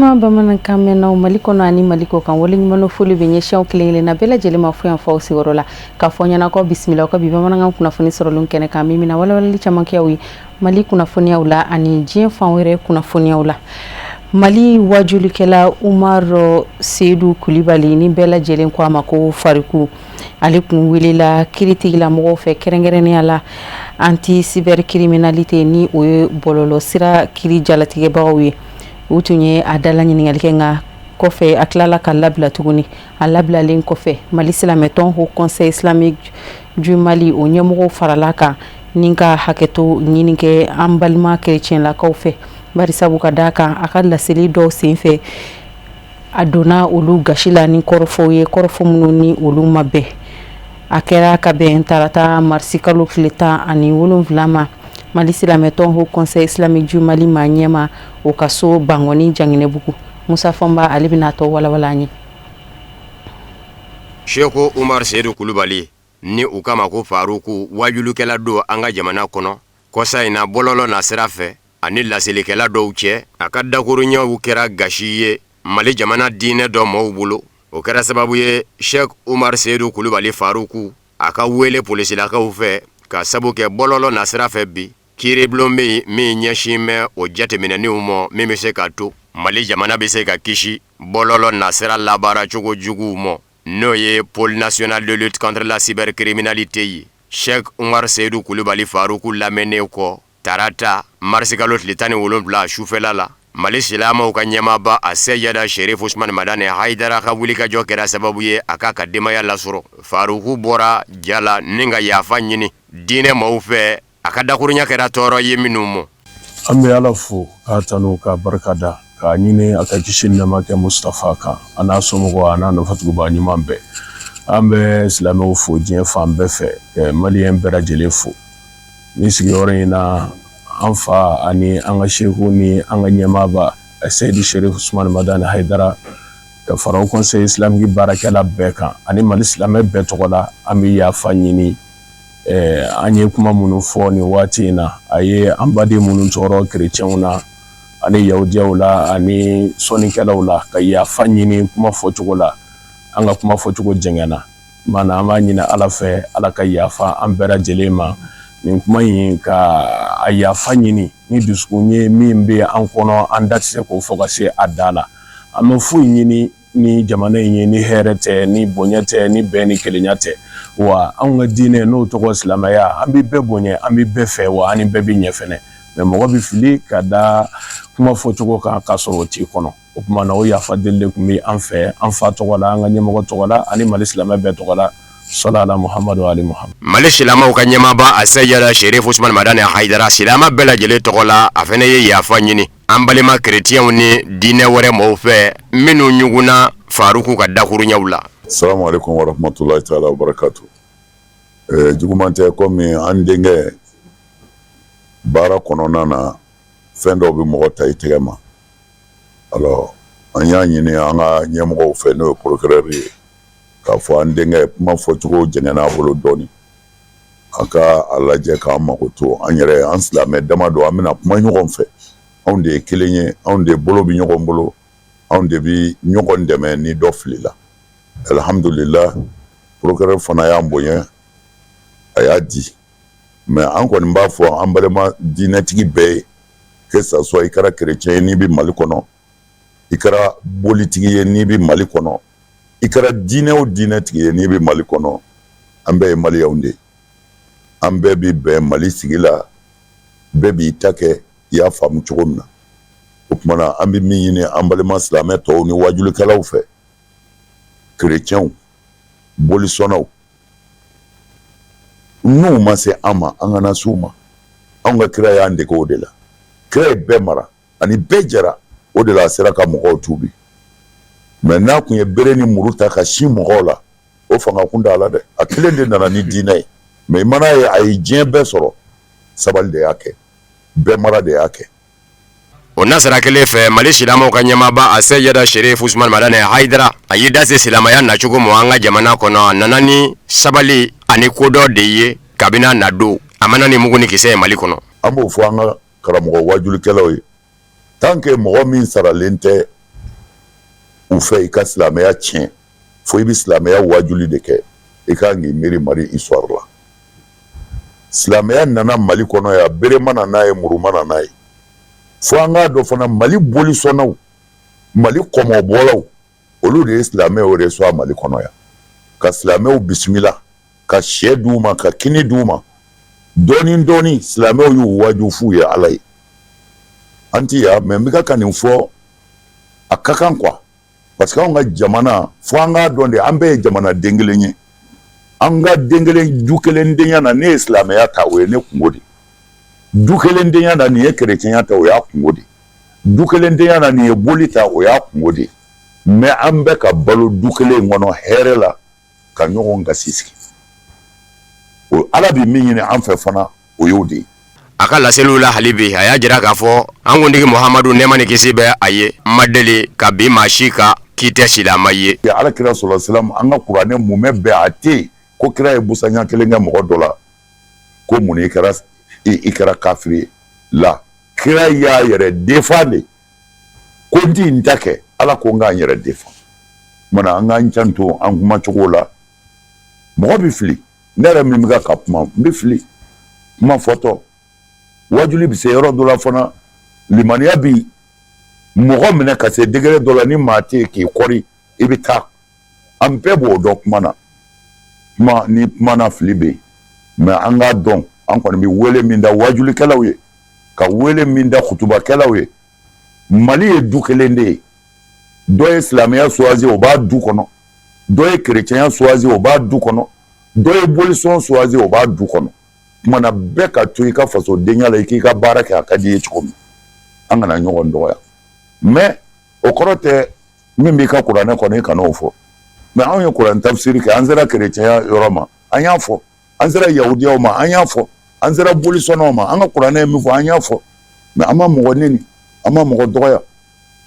Ma bamanankan mɛnnaw Mali kɔnɔ ani Mali kɔ kan, waleɲuman foli bɛ ɲɛsin aw kelen kelenna bɛɛ lajɛlen ma fo yan fɔ aw sigiyɔrɔ la, k'a fɔ ɲɛna ko bisimila ka bi bamanankan kunnafoni sɔrɔlen kɛnɛ kan, min bɛna walawalali caman kɛ aw ye Mali kunnafoniyaw la ani diɲɛ fan wɛrɛ kunnafoniyaw la. Mali wajulikɛla Umar Seyidu Kulibali, ni bɛɛ lajɛlen ko a ma ko Fariku, ale kun welela kiiritigilamɔgɔw fɛ, kɛrɛnkɛrɛnnenya la anti cybercriminalité, ni o ye bɔlɔlɔ sira kiiri jalatigɛbagaw ye. U tun ye a dala ɲininkali kɛ, nka kɔfɛ a tilala ka labila tuguni. A labilalen kɔfɛ, Mali silamɛtɔn Haut Conseil islamique du Mali, o ɲɛmɔgɔw farala kan ni ka hakɛto ɲini kɛ an balima kerecɛnlakaw fɛ, bari sabu ka d'a kan, a ka laseli dɔw senfɛ, a donna olu gasi la ni kɔrɔfɔw ye, kɔrɔfɔ minnu ni olu ma bɛn. A kɛra ka bɛn tarata marisi kalo tile 17 ma, Mali silamɛtɔn Haut Conseil islamique du Mali ma ɲɛma o ka so Bankɔni Janginɛbugu. Musa Fɔnba, ale bɛna tɔ walawala an ye. Seko Umar Seyidu Kulubali, ni u k'a ma ko Faruku, wajulukɛla don an ka jamana kɔnɔ. Kɔsa in na, bɔlɔlɔ na sira fɛ ani laselikɛla dɔw cɛ, a ka dakuruɲɛw kɛra gasi ye Mali jamana diinɛ dɔ mɔgɔw bolo. O kɛra sababu ye, Sheikh Umar Seyidu Kulubali Faruku, a ka wele polisilakaw fɛ ka sabu kɛ bɔlɔlɔ na sira fɛ. Bi, kiiribulon bɛ yen min ɲɛsin bɛ o jateminɛninw ma, min bɛ se ka to Mali jamana bɛ se ka kisi bɔlɔlɔ nasira labaaracogo juguw ma, n'o ye Pôle national de lutte contre la cybercriminalité ye. Sheikh Umar Seyidu Kulubali Faruku lamɛnnen kɔ tarata marisikalo tile 17 sufɛla la, Mali silamɛw ka ɲɛmaaba a Seyida Sherif Usman Madani Hayidara ka wulikajɔ kɛra sababu ye a k'a ka denbaya lasɔrɔ. Faruku bɔra ja la ni ka yafa ɲini diinɛ maaw fɛ, a ka dakurunya kɛra tɔɔrɔ ye minnu ma. An bɛ Ala fo k'a tanu, k'a barika da, k'a ɲini a ka kisi nɛma kɛ Mustafa kan, a n'a somɔgɔw, a n'a nɔfɛtugubaa ɲuman bɛɛ. An bɛ silamɛw fo diɲɛ fan bɛɛ fɛ, maliyɛn bɛɛ lajɛlen fo. Ni sigiyɔrɔ in na, an fa ani an ka seku ni an ka ɲɛmaaba Seyidi Sherif Usman Madani Hayidara, ka fara Haut Conseil islamique baarakɛla bɛɛ kan ani Mali silamɛ bɛɛ tɔgɔ la, an bɛ yafa ɲini. An ye kuma minnu fɔ nin waati in na, a ye an baden minnu tɔɔrɔ kerecɛnw na ani yahudiyaw la ani sɔnnikɛlaw la, ka yafa ɲini kuma fɔcogo la. An ka kuma fɔcogo jɛngɛnna mana, an b'a ɲini Ala fɛ, Ala ka yafa an bɛɛ lajɛlen ma nin kuma in, ka a yafa ɲini ni dusukun ye min bɛ an kɔnɔ, an da tɛ se k'o fɔ ka se a da la. An bɛ foyi ɲini ni jamana in ye ni hɛrɛ tɛ, ni bonya tɛ, ni bɛn ni kelenya tɛ. Wa anw ka diinɛ, n'o tɔgɔ silamɛya, an bɛ bɛɛ bonya, an bɛ bɛɛ fɛ, wa an ni bɛɛ bɛ ɲɛ fɛnɛ. Mais mɔgɔ bɛ fili ka da kuma fɔcogo kan k'a sɔrɔ o t'i kɔnɔ. O tuma na, o yafa deli de tun bɛ an fɛ, an fa tɔgɔ la, an ka ɲɛmɔgɔ tɔgɔ la ani Mali silamɛ bɛɛ tɔgɔ la. Sɔla ala Muhamadu ali Muhamadu. Mali silamɛw ka ɲɛmaaba a Seyida Sherif Usman Madani Hayidara, silamɛ bɛɛ lajɛlen tɔgɔ la, a fana ye yafa ɲini an balima kerecɛnw ni diinɛ wɛrɛ mɔgɔw fɛ minnu ɲugunna Faruku ka dakurunɲɛw la. Salamu aleykum wa rahmatulahi taala wa barakatu. Juguman tɛ, komi an denkɛ baara kɔnɔna na, fɛn dɔw bɛ mɔgɔ ta i tɛgɛ ma. Alors, an y'a ɲini an ka ɲɛmɔgɔw fɛ, n'o ye procureur ye, k'a fɔ an denkɛ kuma fɔcogo jɛngɛnna a bolo dɔɔni, a ka a lajɛ k'an mako to an yɛrɛ, an silamɛ dama don, an bɛna kuma ɲɔgɔn fɛ. Anw de ye kelen ye, anw de bolo bɛ ɲɔgɔn bolo, anw de bɛ ɲɔgɔn dɛmɛ ni dɔ filila. Alhamdulillah, procureur fana y'an bonya, a y'a di. Mais an kɔni b'a fɔ an balima diinɛtigi bɛɛ ye, que ça soit i kɛra chrétien ye n'i bɛ Mali kɔnɔ, i kɛra bolitigi ye n'i bɛ Mali kɔnɔ, i kɛra diinɛ o diinɛtigi ye n'i bɛ Mali kɔnɔ, an bɛɛ ye maliyɛnw de ye. An bɛɛ bɛ bɛn Mali sigi la, bɛɛ b'i ta kɛ i y'a faamu cogo min na. O tuma na, an bɛ min ɲini an balima silamɛ tɔw ni wajulikɛlaw fɛ, kerecɛnw, bolisɔnnaw, n'u ma se an ma, an kana s'u ma. Anw ka kira y'an dege o de la. Kira ye bɛɛ mara ani bɛɛ jɛra, o de la a sera ka mɔgɔw tuubi. Mais n'a tun ye bere ni muru ta ka sin mɔgɔw la, o fanga kun t'a la dɛ. A kelen de nana ni diinɛ ye. Mais i mana ye a ye diɲɛ bɛɛ sɔrɔ, sabali de y'a kɛ, bɛɛ mara de y'a kɛ. O nasira kelen fɛ, Mali silamɛw ka ɲɛmaaba a Seyida Sherif Usman Madani Hayidara, a y'i da se silamɛya nacogo ma an ka jamana kɔnɔ. A nana ni sabali ani kodɔn de ye. Kabini a na don, a ma na ni mugu ni kisɛ ye Mali kɔnɔ. An b'o fɔ an ka karamɔgɔ wajulikɛlaw ye, tant que mɔgɔ min saralen tɛ u fɛ i ka silamɛya tiɲɛ, fo i bɛ silamɛya wajuli de kɛ. I ka kan k'i miiri Mali histoire la. Silamɛya nana Mali kɔnɔ yan, bere ma na n'a ye, muru ma na n'a ye. Fo an k'a dɔn fana, Mali bolisɔnnaw, Mali kɔmɔbɔlaw, olu de ye silamɛw reçoit Mali kɔnɔ yan, ka silamɛw bisimila, ka sɛ d'u ma, ka kini d'u ma. Dɔɔni dɔɔni, silamɛw y'u waju f'u ye Ala ye. An ti yan, mais n bɛ ka nin fɔ, a ka kan quoi, parce que anw ka jamana, fo an k'a dɔn de, an bɛɛ ye jamana den kelen ye. An ka den kelen, du kelen denya na, ne ye silamɛya ta, o ye ne kungo de. Du kelen denya na, nin ye kerecɛnya ta, o y'a kungo de. Du kelen denya na, nin ye boli ta, o y'a kungo de. Mais an bɛ ka balo du kelen in kɔnɔ hɛrɛ la, ka ɲɔgɔn gasi sigi. O Ala bɛ min ɲini an fɛ fana, o y'o de ye. A ka laseliw la hali bi, a y'a jira k'a fɔ an kuntigi Muhamadu, nɛɛma ni kisi bɛ a ye, ma deli ka bin maa si kan k'i tɛ silama ye. Ala kira sɔrɔ silam, an ka kuranɛ mumɛ bɛɛ, a tɛ yen ko kira ye busanya kelen kɛ mɔgɔ dɔ la ko mun i kɛra kafiri ye la. Kira y'a yɛrɛ défend de, ko n ti n ta kɛ, Ala ko n k'an yɛrɛ défend. Mana an k'an janto an kumacogo la. Mɔgɔ bɛ fili. Ne yɛrɛ min bɛ ka kuma, n bɛ fili kuma fɔtɔ. Wajuli bɛ se yɔrɔ dɔ la fana, limaniya bi mɔgɔ minɛ ka se degré dɔ la, ni maa tɛ yen k'i kɔri, i bɛ taa. An bɛɛ b'o dɔn kuma na. Kuma ni kuma na, fili bɛ yen, mais an k'a dɔn, an kɔni bɛ wele min da wajulikɛlaw ye, ka wele min da kutubakɛlaw ye, Mali ye du kelen de ye. Dɔ ye silamɛya choisi, o b'a du kɔnɔ. Dɔ ye kerecɛnya choisi, o b'a du kɔnɔ. Dɔ ye bolisɔn choisi, o b'a du kɔnɔ. Kumana bɛɛ ka to i ka fasodenya la, i k'i ka baara kɛ a ka di i ye cogo min. An kana ɲɔgɔn dɔgɔya, mais o kɔrɔ tɛ min b'i ka kuranɛ kɔnɔ, i kana o fɔ. Mais anw ye kuranɛ tafsiri kɛ, an sera kerecɛnya yɔrɔ ma, an y'a fɔ. An sera yahudiyaw ma, an y'a fɔ. An sera bolisɔnnaw ma, an ka kuranɛ ye min fɔ, an y'a fɔ. Mais an ma mɔgɔ neni, an ma mɔgɔ dɔgɔya.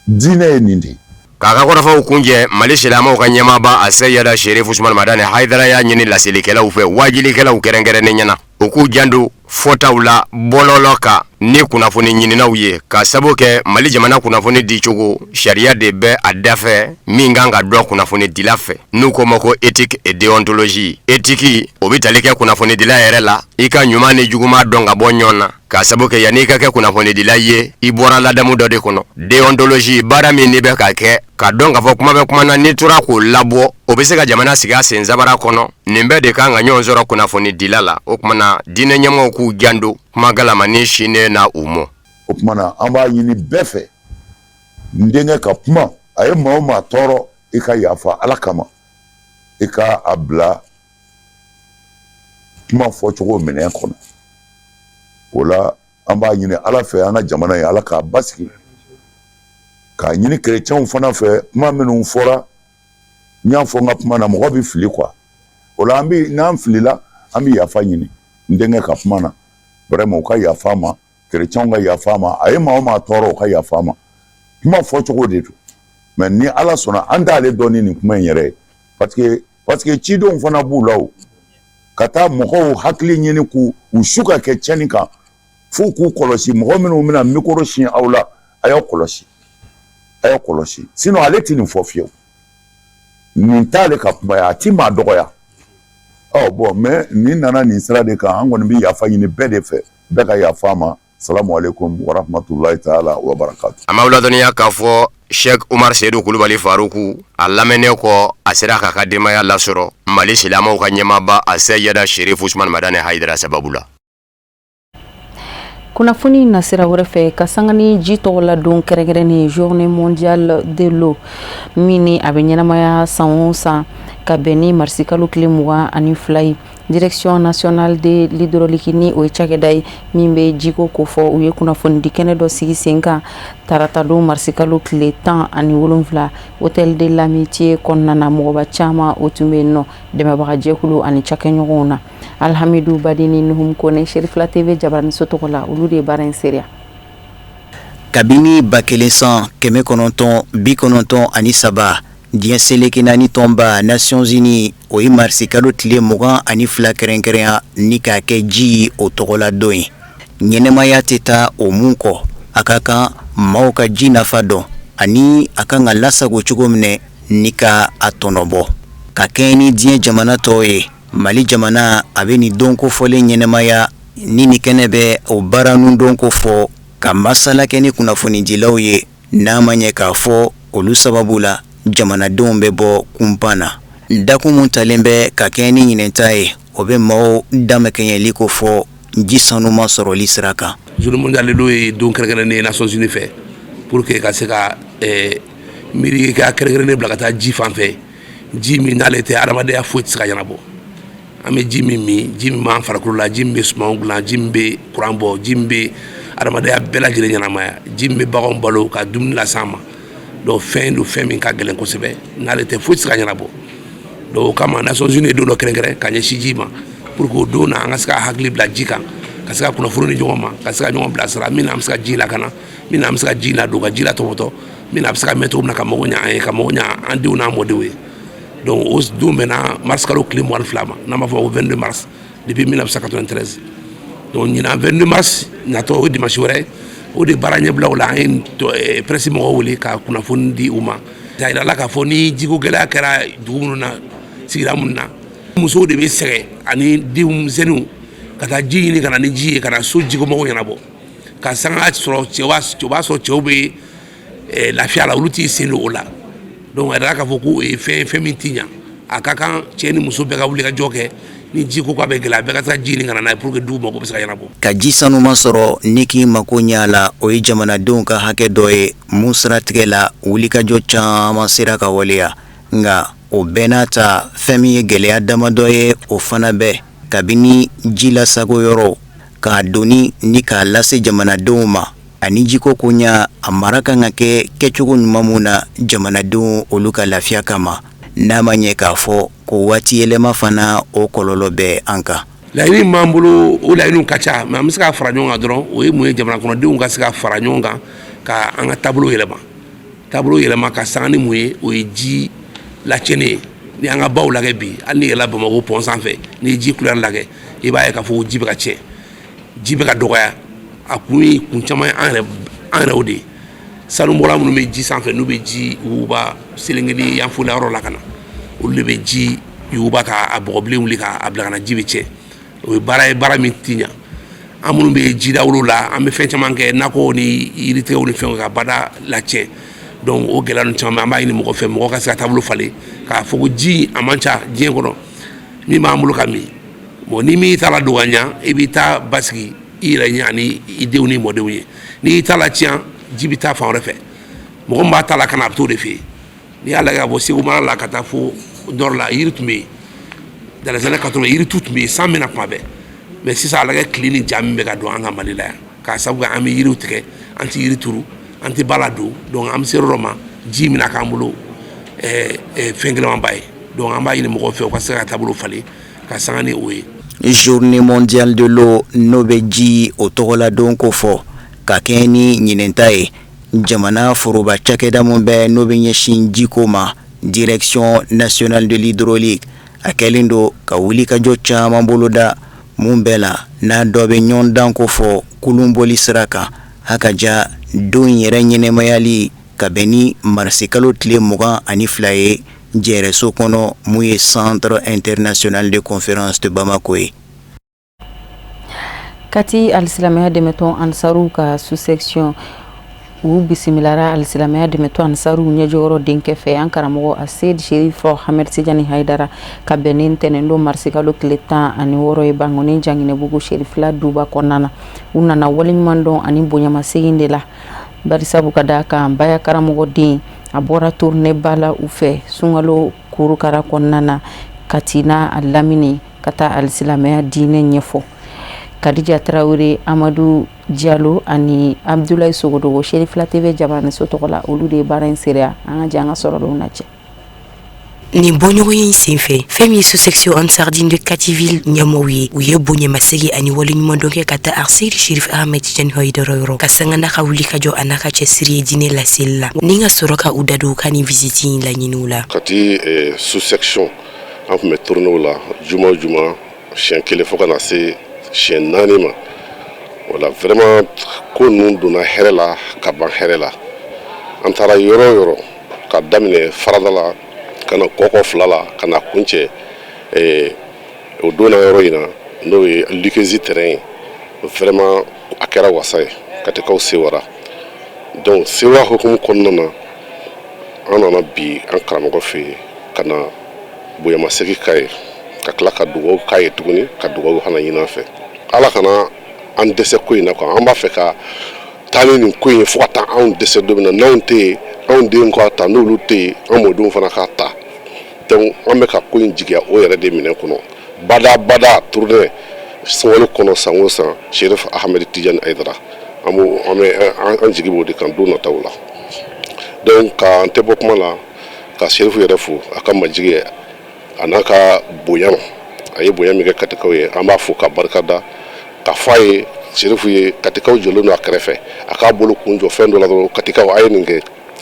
Diinɛ ye nin de ye. K'a ka kɔrɔfɔw kuncɛ, Mali silamɛw ka ɲɛmaaba, a Seyida Serif Usumani Madani Hayidara, y'a ɲini laselikɛlaw fɛ, wajilikɛlaw kɛrɛnkɛrɛnnen ɲɛna, u k'u janto fɔtaw la bɔlɔlɔ kan ni kunnafoni ɲininaw ye, ka sabu kɛ Mali jamana kunnafoni di cogo sariya de bɛ a dafɛ min kan ka dɔn kunnafoni dila fɛ, n'u ko ma ko éthique et déontologie. Éthique, o bɛ tali kɛ kunnafonidila yɛrɛ la, i ka ɲuman ni juguman dɔn ka bɔ ɲɔgɔn na, ka sabu kɛ yanni i ka kɛ kunnafonidila ye, i bɔra ladamu dɔ de kɔnɔ. Déontologie, baara min n'i bɛ ka kɛ, ka dɔn k'a fɔ kuma bɛ kuma na, n'i tora k'o labɔ, o bɛ se ka jamana sigi a sen sabara kɔnɔ. Nin bɛɛ de kan ka ɲɔgɔn sɔrɔ kunnafonidila la. O tuma na, diinɛ ɲɛmɔgɔw k'u janto kuma galamani sinnen na u mɔ. O tuma na, an b'a ɲini bɛɛ fɛ, n denkɛ ka kuma, a ye maa o maa tɔɔrɔ, i ka yafa Ala kama, i ka a bila kuma fɔcogo minɛn kɔnɔ. O la, an b'a ɲini Ala fɛ, an ka jamana ye, Ala k'a basigi. K'a ɲini kerecɛnw fana fɛ, kuma minnu fɔra, n y'a fɔ n ka kuma na, mɔgɔ bɛ fili quoi. O la, an bɛ n'an filila, an bɛ yafa ɲini n denkɛ ka kuma na. Vraiment, u ka yafa ma, kerecɛnw ka yafa ma. A ye maa o maa tɔɔrɔ, u ka yafa ma. Kuma fɔcogo de don. Mais ni Ala sɔnna, an t'ale dɔn ni nin kuma in yɛrɛ ye, parce que cidenw fana b'u la, o ka taa mɔgɔw hakili ɲini k'u u su ka kɛ tiɲɛni kan. F'u k'u kɔlɔsi, mɔgɔ minnu bɛna micro sin aw la, a y'aw kɔlɔsi, a y'aw kɔlɔsi. Sinon ale tɛ nin fɔ fiyewu. Nin t'ale ka kuma ye, a ti maa dɔgɔya. Ɔ bon, mais nin nana nin sira de kan. An kɔni bɛ yafa ɲini bɛɛ de fɛ, bɛɛ ka yafa a ma. Salamu aleykum warahmatulahi taala wa barakatu. A m'aw ladɔnniya k'a fɔ Sheikh Umar Seyidu Kulubali Faruku, a lamɛnnen kɔ, a sera k'a ka denbaya lasɔrɔ Mali silamɛw ka ɲɛmaaba, a Seyida Serif Usumani Madani Hayidara sababu la. Kunnafoni nasira wɛrɛ fɛ, ka sanga ni ji tɔgɔ la don kɛrɛnkɛrɛnnen, Journée mondiale de l'eau, min ni a bɛ ɲɛnamaya san o san ka bɛn ni marisikalo tile 22 ye, Direction nationale de l'hydraulique, ni o ye cakɛda ye min bɛ jiko kofɔ, u ye kunnafonidi kɛnɛ dɔ sigi sen kan taratadon marisikalo tile 17, Hôtel de l'Amitié kɔnɔna na. Mɔgɔba caman o tun bɛ yen nɔ, dɛmɛbagajɛkulu ani cakɛɲɔgɔnw na. Alhamidu Badini Nuhum Kone, Serifila TV jabaraniso tɔgɔ la, olu de ye baara in seereya. Kabini 1993, diɲɛ seleke naani tɔnba Nations Unies, o ye marisikalo tile 22 kɛrɛnkɛrɛnya ni k'a kɛ ji o tɔgɔla don ye. Ɲɛnɛmaya tɛ taa o mun kɔ, a ka kan maaw ka ji nafa dɔn. Ani a kan ka lasago cogo min ni ka a tɔnɔbɔ ka kɛɲɛ ni diɲɛ jamana tɔw ye. Mali jamana a bɛ nin don kofɔlen ɲɛnamaya ni nin kɛnɛ bɛ o baara ninnu don kofɔ ka masala kɛ ni kunnafonidilaw ye, n'a ma ɲɛ k'a fɔ olu sababu la jamanadenw bɛ bɔ kunpan na. Dakun min talen bɛ ka kɛɲɛ ni ɲinan ta ye, o bɛ maaw damakɛɲɛli kofɔ ji sanuma sɔrɔli sira kan. Journée mondiale de l'eau ye don kɛrɛnkɛrɛnnen ye Nations Unies fɛ pour que ka se ka miiri ka kɛrɛnkɛrɛnnen bila ka taa ji fan fɛ, ji min n'ale tɛ, adamadenya foyi tɛ se ka ɲɛnabɔ. An bɛ ji min min, ji min b'an farikolo la, ji min bɛ sumanw dilan, ji min bɛ kuran bɔ, ji min bɛ adamadenya bɛɛ lajɛlen ɲɛnamaya, ji min bɛ baganw balo ka dumuni las'an ma. Donc fɛn don, fɛn min ka gɛlɛn kosɛbɛ, n'ale tɛ, foyi tɛ se ka ɲɛnabɔ. Donc o kama, Nations Unies ye don dɔ kɛrɛnkɛrɛn ka ɲɛsin ji ma pour que o don na, an ka se ka hakili bila ji kan, ka se ka kunnafoni di ɲɔgɔn ma, ka se ka ɲɔgɔn bilasira min na an bɛ se ka ji lakana, min na an bɛ se ka ji ladon, ka ji latɔbɔtɔ, min na a bɛ se ka mɛn cogo min na, ka mago ɲɛ an ye, ka mago ɲɛ an denw n'an mɔdenw ye. Donc o don bɛnna mars kalo tile 22 ma, n'an b'a fɔ ko 22 mars, depuis 1993. Donc ɲinan 22 mars natɔ, o dimanche wɛrɛ, o de baara ɲɛbilaw la, an ye presse mɔgɔw wele ka kunnafoni di u ma. A yirala k'a fɔ ni jiko gɛlɛya kɛra dugu minnu na, sigida minnu na, musow de bɛ sɛgɛn ani denmisɛnninw ka taa ji ɲini ka na ni ji ye, ka na so jiko mago ɲɛnabɔ, ka sanga sɔrɔ cɛw o b'a sɔrɔ cɛw bɛ lafiya la, olu t'i sen don o la. Donc a yirala k'a fɔ ko o ye fɛn fɛn min ti ɲa. A ka kan cɛ ni muso bɛɛ ka wuli ka jɔ kɛ ni ji ko k'a bɛ gɛlɛya, bɛɛ ka taa ji ɲini ka na n'a ye pour que du mago bɛ se ka ɲɛnabɔ. Ka ji sanuman sɔrɔ ni k'i mako ɲɛ a la, o ye jamanadenw ka hakɛ dɔ ye mun siratigɛ la wulikajɔ caman sera ka waleya. Nka o bɛɛ n'a ta, fɛn min ye gɛlɛya damadɔ ye, o fana bɛ kabini ji lasago yɔrɔ k'a doni ni k'a lase jamanadenw ma, ani jiko koɲa a mara kan ka kɛ kɛcogo ɲuman mun na jamanadenw olu ka lafiya kama, n'a ma ɲɛ k'a fɔ ko waati yɛlɛma fana o kɔlɔlɔ bɛ an kan. Laɲini b'an bolo, o laɲiniw ka ca, mais an bɛ se ka fara ɲɔgɔn kan dɔrɔn. O ye mun ye? Jamana kɔnɔdenw ka se ka fara ɲɔgɔn kan ka an ka taabolo yɛlɛma, taabolo yɛlɛma ka sanga ni mun ye? O ye ji lacɛnni ye. Ni an ka baw lajɛ bi, hali n'i yɛlɛla Bamakɔ pont sanfɛ, n'i ye ji couleur lajɛ, i b'a ye k'a fɔ ko ji bɛ ka tiɲɛ, ji bɛ ka dɔgɔya. A kun ye kun caman ye, an yɛrɛ, an yɛrɛw de ye. Sanubɔla minnu bɛ ji sanfɛ, n'u bɛ ji yuguba Selenkeli yanfola yɔrɔ la ka na, olu de bɛ ji yuguba k'a bɔgɔbilen wuli k'a bila ka na, ji bɛ tiɲɛ. O ye baara ye, baara min ti ɲa. An minnu bɛ jidawolo la, an bɛ fɛn caman kɛ, nakɔw ni yiritigɛw ni fɛnw, ka bada lacɛn. Donc o gɛlɛya ninnu caman, an b'a ɲini mɔgɔ fɛ, mɔgɔ ka se ka taabolo falen k'a fɔ ko ji a man ca diɲɛ kɔnɔ min b'an bolo ka min. Bon, ni min t'a la don ka ɲa, i b'i ta basigi i yɛrɛ ɲɛ ani i denw ni mɔdenw ye. N'i t'a la tiɲɛ, ji bɛ taa fan wɛrɛ fɛ. Mɔgɔ min b'a ta la ka na, a bɛ t'o de fɛ yen. N'i y'a lajɛ ka bɔ Segu mara la ka taa fo nord la, yiri tun bɛ yen dans les années 80, yiritu tun bɛ yen, san bɛna kuma bɛɛ. Mais sisan, a lajɛ tile ni ja min bɛ ka don an ka Mali la yan, k'a sababu kɛ an bɛ yiriw tigɛ, an tɛ yiri turu, an tɛ ba ladon. Donc an bɛ se yɔrɔ dɔ ma, ji mina k'an bolo fɛn gɛlɛnmanba ye. Donc an b'a ɲini mɔgɔw fɛ, u ka se ka taabolo falen ka sanga ni o ye. Journée mondiale de l'eau, n'o bɛ ji o tɔgɔladon ko fɔ ka kɛɲɛ ni ɲinan ta ye, jamana foroba cakɛda min bɛ n'o bɛ ɲɛsin jiko ma, Direction nationale de l'hydraulique, a kɛlen don ka wulikajɔ caman boloda mun bɛɛ la, n'a dɔ bɛ ɲɔgɔndan ko fɔ kulun bɔli sira kan. A ka ja don yɛrɛ ɲɛnɛmayali ka bɛn ni marisikalo tile 22 ye jɛrɛso kɔnɔ, mun ye Centre international de conférence de Bamako ye. Kati alisilamɛya dɛmɛtɔn Ansaru ka sous-section, u bisimilara alisilamɛya dɛmɛtɔn Ansaru ɲɛjɔyɔrɔ denkɛ fɛ, an karamɔgɔ Aseyid Sherif Hamɛd Tijani Hayidara, ka bɛn ni ntɛnɛn don marisikalo tile 16 ye Bankoni Janginɛbugu Sherifila duba kɔnɔna na. U nana waleɲuman dɔn ani bonyamasegin de la, barisabu ka da kan baya karamɔgɔ den a bɔra tournée ba la u fɛ sunkalo kurukara kɔnɔna na Kati n'a a lamini ka taa alisilamɛya diinɛ ɲɛfɔ. Kadija Tarawele, Amadu Jalo ani Abudulayi Sogodogo, Sherifila TV jabaraninso tɔgɔ la, olu de ye baara in seereya. An ka jɛ an ka sɔrɔlenw lajɛ. Nin bɔɲɔgɔnya in senfɛ, fɛn min ye sous-section Ansardine de Kativille ɲɛmɔgɔw ye, u ye bonyamasegin ani waleɲumandɔn kɛ ka taa Arseyid Sherif Ahmed Tijani Hayidara yɔrɔ, ka sanga n'a ka wulikajɔ a n'a ka cɛsiri ye diinɛ laseli la, ni ka sɔrɔ ka u da don u ka nin visite in laɲiniw la. Kati sous-section, an tun bɛ tournéew la juma o juma siɲɛ kelen fo ka na se siɲɛ naani ma. Wala vraiment, ko ninnu donna hɛrɛ la ka ban hɛrɛ la. An taara yɔrɔ o yɔrɔ, ka daminɛ farada la ka na kɔkɔ fila la, ka na kuncɛ o donna yɔrɔ in na, n'o ye Likezi terrain ye. Vraiment, a kɛra wasa ye, Katikaw sewara. Donc sewa hukumu kɔnɔna na, an nana bi an karamɔgɔ fɛ yen ka na bonyamasegin k'a ye, ka tila ka dugawu k'a ye tuguni, ka dugawu fana ɲini an fɛ. Ala kana an dɛsɛ ko in na quoi. An b'a fɛ ka taa ni nin ko in ye fo ka taa anw dɛsɛ don min na. N'anw tɛ yen, anw denw k'a ta. N'olu tɛ yen, an mɔdenw fana k'a ta. Donc an bɛ ka ko in jigiya o yɛrɛ de minɛ kɔnɔ bada bada. Tournée sunkalo kɔnɔ, san o san, Cherif Ahmed Tidiane Aidara, an b'o an bɛ an jigi b'o de kan don nataw la. Donc ka an tɛ bɔ kuma la ka Chérif yɛrɛ fo a ka majigi a n'a ka bonya. A ye bonya min kɛ Katikaw ye, an b'a fo ka barika da, ka fɔ a ye, Chérif ye, Katikaw jɔlen don a kɛrɛfɛ. A k'a bolo kun jɔ fɛn dɔ la dɔrɔn, Katikaw, a ye nin kɛ,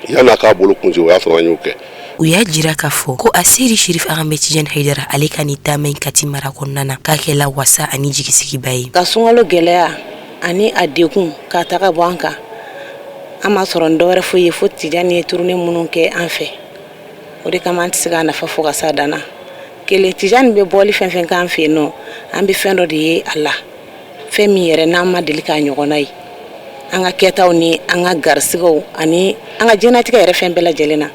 yanni a k'a bolo kun jɔ, o y'a sɔrɔ an y'o kɛ. U y'a jira k'a fɔ ko Aseyidi Sherif Ahmed Tijani Hayidara, ale ka nin taama in Kati mara kɔnɔna na, k'a kɛla wasa ani jigisigiba ye. Ka sunkalo gɛlɛya ani a degun k'a ta ka bɔ an kan, an m'a sɔrɔ ni dɔwɛrɛ foyi ye fo Tijani ye tournée minnu kɛ an fɛ. O de kama an tɛ se k'a nafa fɔ ka s'a dan na. Kelen, Tijani bɛ bɔli fɛn fɛn k'an fɛ yen nɔ, an bɛ fɛn dɔ de ye a la, fɛn min yɛrɛ n'an ma deli k'a ɲɔgɔnna ye an ka kɛtaw ni an ka garisigɛw ani an ka diɲɛnatigɛ yɛrɛ fɛn bɛɛ lajɛlen na.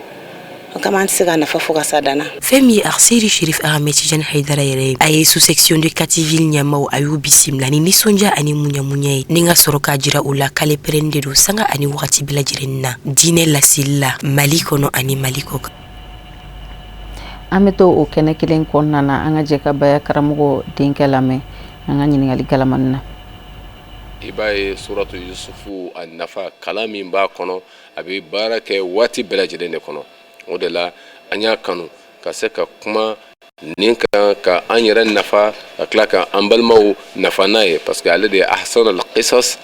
O kama an tɛ se k'a nafa fɔ ka s'a dan na. Fɛn min ye Aseyidi Sherif Ahmed Tijani Hayidara yɛrɛ ye, a ye sous-section de Kati ville ɲɛmaaw, a y'u bisimila ni nisɔndiya ani muɲamuɲa ye, ni ka sɔrɔ k'a jira u la k'ale pɛrɛnnen de don sanga ani wagati bɛɛ lajɛlen na diinɛ laseli la Mali kɔnɔ ani Mali kɔ kan. An bɛ to o kɛnɛ kelen kɔnɔna na, an ka jɛ ka baya karamɔgɔ denkɛ lamɛn an ka ɲininkali galamani na. I b'a ye suratu Yusufu, a nafa, kalan min b'a kɔnɔ, a bɛ baara kɛ waati bɛɛ lajɛlen de kɔnɔ. O de la an y'a kanu ka se ka kuma nin kan, ka an yɛrɛ nafa, ka tila ka an balimaw nafa n'a ye, parce que ale de ye ahsanal qisas.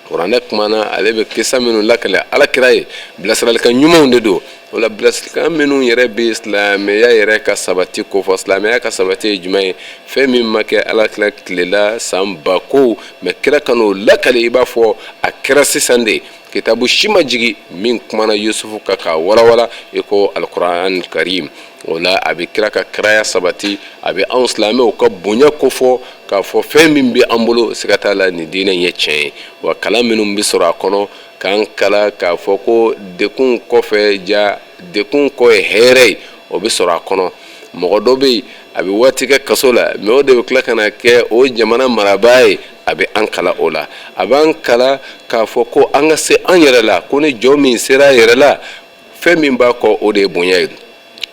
Kuranɛ kumana, ale bɛ kisa minnu lakale ala kira ye, bilasiralikan ɲumanw de don. O la bilasiralikan minnu yɛrɛ bɛ silamɛya yɛrɛ ka sabati kofɔ, silamɛya ka sabati ye jumɛn ye? Fɛn min ma kɛ ala kira tile la san ba ko, mais kira ka n'o lakale i b'a fɔ a kɛra sisan de. Kitabu si ma jigin min kumana Yusufu kan k'a walawala i ko Alikuran Karim. O la a bɛ kira ka kiraya sabati, a bɛ anw silamɛw ka bonya kofɔ, k'a fɔ fɛn min bɛ an bolo, siga t'a la nin diinɛ in ye tiɲɛ ye. Wa kalan minnu bɛ sɔrɔ a kɔnɔ, k'an kalan k'a fɔ ko dekun kɔfɛ, ja dekun kɔ ye hɛrɛ ye, o bɛ sɔrɔ a kɔnɔ. Mɔgɔ dɔ bɛ yen, a bɛ waati kɛ kaso la, mais o de bɛ tila ka na kɛ o jamana marabaa ye. A bɛ an kalan o la. A b'an kalan k'a fɔ ko an ka se an yɛrɛ la, ko ni jɔn min sera a yɛrɛ la, fɛn min b'a kɔ, o de ye bonya ye.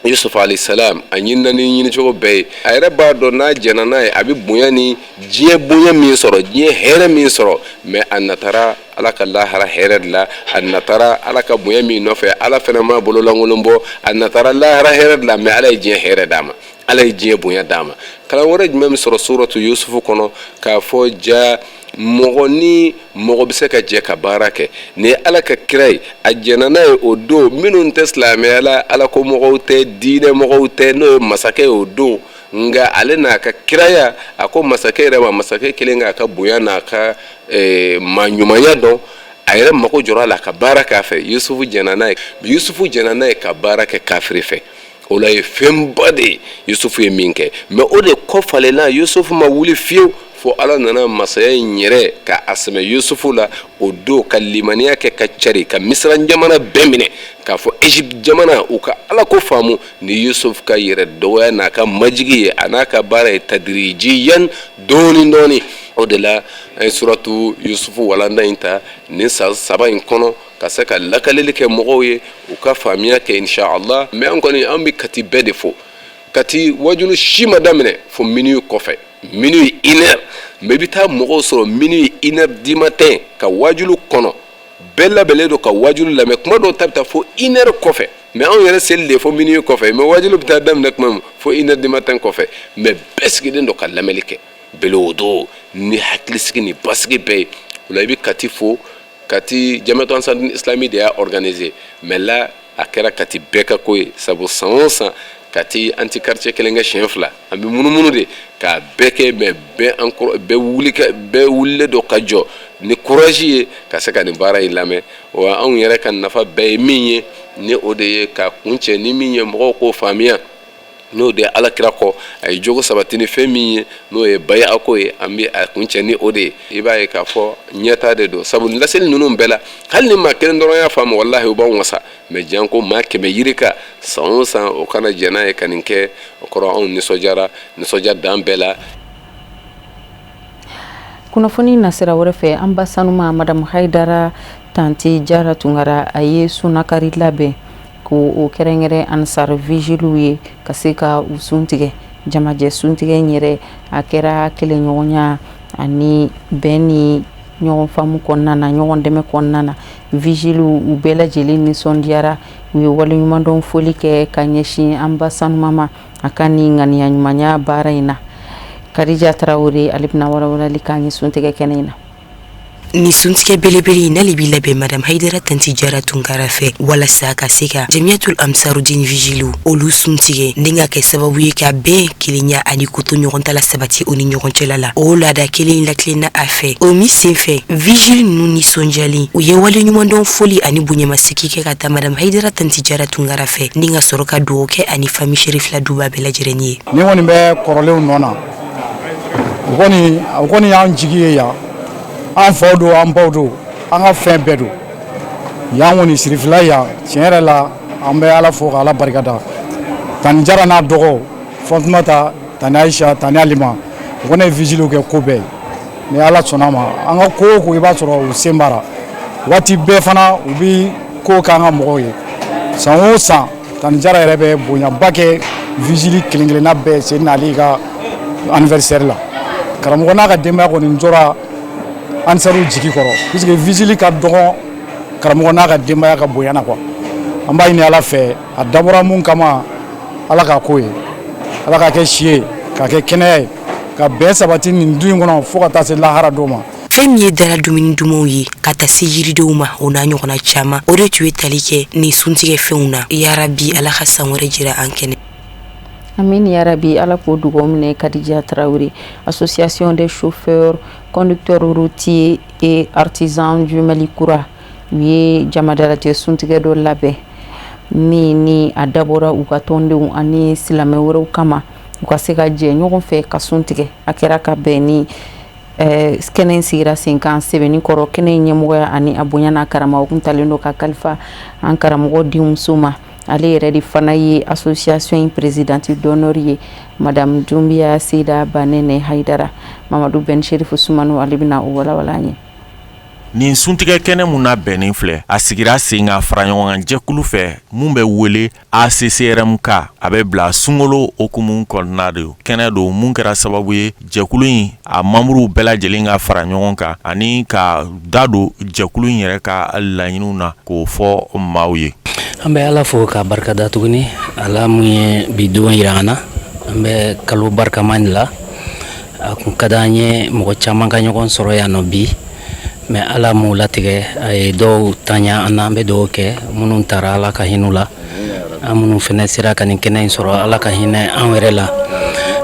Yusuf alayhi salam, a ɲinina ni ɲinicogo bɛɛ ye. A yɛrɛ b'a dɔn n'a jɛnna n'a ye, a bɛ bonya ni diɲɛ bonya min sɔrɔ, diɲɛ hɛrɛ min sɔrɔ, mais a natara ala ka lahara hɛrɛ de la. A natara ala ka bonya min nɔfɛ, ala fana m'a bololankolon bɔ. A natara lahara hɛrɛ de la, mais ala ye diɲɛ hɛrɛ d'a ma, ala ye diɲɛ bonya d'a ma. Kalan wɛrɛ jumɛn bɛ sɔrɔ suratu Yusufu kɔnɔ? K'a fɔ ja mɔgɔ ni mɔgɔ bɛ se ka jɛ ka baara kɛ. Nin ye ala ka kira ye, a jɛnna n'a ye o don. Minnu tɛ silamɛya la, ala ko mɔgɔw tɛ, diinɛ mɔgɔw tɛ, n'o ye masakɛ ye o don, nka ale n'a ka kiraya, a ko masakɛ yɛrɛ ma, masakɛ kelen k'a ka bonya n'a ka maa ɲumanya dɔn, a yɛrɛ mako jɔra a la ka baara k'a fɛ. Yusufu jɛnna n'a ye, Yusufu jɛnna n'a ye ka baara kɛ kafiri fɛ. O la ye fɛnba de ye Yusufu ye min kɛ, mais o de kɔ falenna. Yusufu ma wuli fiyewu fo ala nana masaya in yɛrɛ ka a sɛmɛ Yusufu la o don, ka limaniya kɛ ka cari ka Misira jamana bɛɛ minɛ, k'a fɔ Egypte jamana u ka ala ko faamu ni Yusufu ka yɛrɛ dɔgɔya n'a ka majigi ye, a n'a ka baara ye tadirijiyan, dɔɔni dɔɔni. O de la an ye suratu Yusufu walanda in ta nin san 3 in kɔnɔ, ka se ka lakaleli kɛ mɔgɔw ye, u ka faamuya kɛ, inshallah. Mais an kɔni, an bɛ Kati bɛɛ de fo. Kati wajulu si ma daminɛ fo minuit kɔfɛ, minuit, 1 heure. Mais i bɛ taa mɔgɔw sɔrɔ minuit, 1 heure du matin ka wajulu kɔnɔ, bɛɛ labɛnnen don ka wajulu lamɛn. Kuma dɔw ta bɛ taa fo 1 heure kɔfɛ, mais anw yɛrɛ seli de fo minuit kɔfɛ, mais wajulu bɛ taa daminɛ tuma min, fo 1 heure du matin kɔfɛ. Mais bɛɛ sigilen don ka lamɛnli kɛ belewodo ni hakilisigi ni basigi bɛɛ ye. O la i bɛ Kati fo. Kati Jamiatu Ansarudin Islami de y'a organiser, mais là a kɛra Kati bɛɛ ka ko ye, sabu san o san Kati an ti quartier kelen kɛ siɲɛ fila, an bɛ munumunu de k'a bɛɛ kɛ. Mais bɛɛ an kɔrɔ, bɛɛ wuli ka bɛɛ wulilen don ka jɔ. ni courage ye ka se ka nin baara in lamɛn. Wa anw yɛrɛ ka nafa bɛɛ ye min ye, ni o de ye ka kuncɛ ni min ye, mɔgɔw k'o faamuya, n'o de ye ala kira kɔ a ye jogo sabati ni fɛn min ye, n'o ye baya ko ye, an bɛ a kuncɛ ni o de ye. I b'a ye k'a fɔ ɲɛta de don, sabu laseli ninnu bɛɛ la, hali ni maa kelen dɔrɔn y'a faamu, walahi o b'anw wasa. Mais janko maa 100 yirika san o san, o kana jɛn n'a ye ka nin kɛ, o kɔrɔ anw nisɔndiyara, nisɔndiya dan bɛɛ la. Kunnafoni nasira wɛrɛ fɛ, an ba sanuma Madamu Hayidara Tanti Jara Tunkara, a ye sunnakari labɛn ko o kɛrɛnkɛrɛn Ansar vigiliw ye ka se ka u sun tigɛ. Jamajɛ suntigɛ in yɛrɛ, a kɛra kelenɲɔgɔnya ani bɛn ni ɲɔgɔn faamu kɔnɔna na, ɲɔgɔn dɛmɛ kɔnɔna na. Vigiliw u bɛɛ lajɛlen nisɔndiyara, u ye waleɲumandɔn foli kɛ ka ɲɛsin an ba sanuma ma a ka nin ŋaniya ɲumanya baara in na. Kadija Tarawele, ale bɛna walawalali k'an ye suntigɛ kɛnɛ in na. Nin suntigɛ belebele n'ale b'i labɛn Madame Hayidara Tanti Jara Tunkara fɛ walasa ka se ka Jamiyatul Ansarudin vigiliw olu suntigɛ ni ka kɛ sababu ye ka bɛn, kelenya ani koto ɲɔgɔn ta la sabati u ni ɲɔgɔn cɛla la. O laada kelen latilenna a fɛ. O min senfɛ, vigile ninnu nisɔndiyalen, u ye waleɲumandɔn foli ani bonyamasegin kɛ ka taa Madame Hayidara Tanti Jara Tunkara fɛ ni ka sɔrɔ ka dugawu kɛ ani famille Cherifla duba bɛɛ lajɛlen ye. Ni kɔni bɛ kɔrɔlenw nɔ na, o kɔni y'an jigi ye yan. An faw don, an baw don, an ka fɛn bɛɛ don yan kɔni. Sirifila yan, tiɲɛ yɛrɛ la, an bɛ Ala fo ka Ala barikada. Tani Jara n'a dɔgɔ Fatumata, Tani Ayisa, Tani Alima, o kɔni ye vigiliw kɛ ko bɛɛ ye. Ni Ala sɔnna a ma, an ka ko o ko, i b'a sɔrɔ u sen b'a la waati bɛɛ fana, u bɛ ko k'an ka mɔgɔw ye. San o san, Tani Jara yɛrɛ bɛ bonyaba kɛ vigile kelen kelenna bɛɛ Seydina Ali ka anniversaire la. Karamɔgɔ n'a ka denbaya kɔni jɔra Ansaru jigi kɔrɔ, puisque vigile ka dɔgɔ karamɔgɔ n'a ka denbaya ka bonya na quoi. An b'a ɲini Ala fɛ, a dabɔra mun kama, Ala k'a ko ye, Ala k'a kɛ si ye, k'a kɛ kɛnɛya ye, ka bɛn sabati nin du in kɔnɔ fo ka taa se lahara don ma. Fɛn min ye dara dumuni dumanw ye ka taa se yiridenw ma, o n'a ɲɔgɔnna caman, o de tun ye tali kɛ nin suntigɛ fɛnw na. Yarabi, Ala ka san wɛrɛ jira an kɛnɛ. Amin yarabi, Ala k'o dugawu minɛ. Kadija Tarawele, Association des chauffeurs, conducteurs routiers et artisans du Mali kura, u ye jamadalajɛ suntigɛ dɔ labɛn min ni a dabɔra u ka tɔndenw ani silamɛ wɛrɛw kama, u ka se ka jɛ ɲɔgɔn fɛ ka sun tigɛ. A kɛra ka bɛn ni kɛnɛ sigira sen kan Sɛbɛnnikɔrɔ. Kɛnɛ ɲɛmɔgɔya ani a bonya n'a karama, o kun talen don ka kalifa an karamɔgɔ denmuso ma. Ale yɛrɛ de fana ye association in présidente d'honneur ye, Madame Dunbiya Seyida Banɛnɛ Hayidara. Mamadu Ben Sherifu Sumano, ale bɛna o walawala an ye. Nin suntigɛ kɛnɛ mun labɛnnen filɛ, a sigira sen kan fara ɲɔgɔn kan jɛkulu fɛ mun bɛ wele ACCRMK. A bɛ bila sunkalo hukumu kɔnɔna de. Kɛnɛ don mun kɛra sababu ye jɛkulu in a membre bɛɛ lajɛlen ka fara ɲɔgɔn kan ani ka da don jɛkulu in yɛrɛ ka laɲiniw na k'o fɔ maaw ye. An bɛ Ala fo ka barika da tuguni, Ala mun ye bi don jira an na. An bɛ kalo barikama de la. A kun ka di an ye mɔgɔ caman ka ɲɔgɔn sɔrɔ yan nɔ bi, mais Ala m'o latigɛ, a ye dɔw tanya an na. An bɛ dugawu kɛ minnu taara, Ala ka hinɛ u la. An minnu fana sera ka nin kɛnɛ in sɔrɔ, Ala ka hinɛ an yɛrɛ la.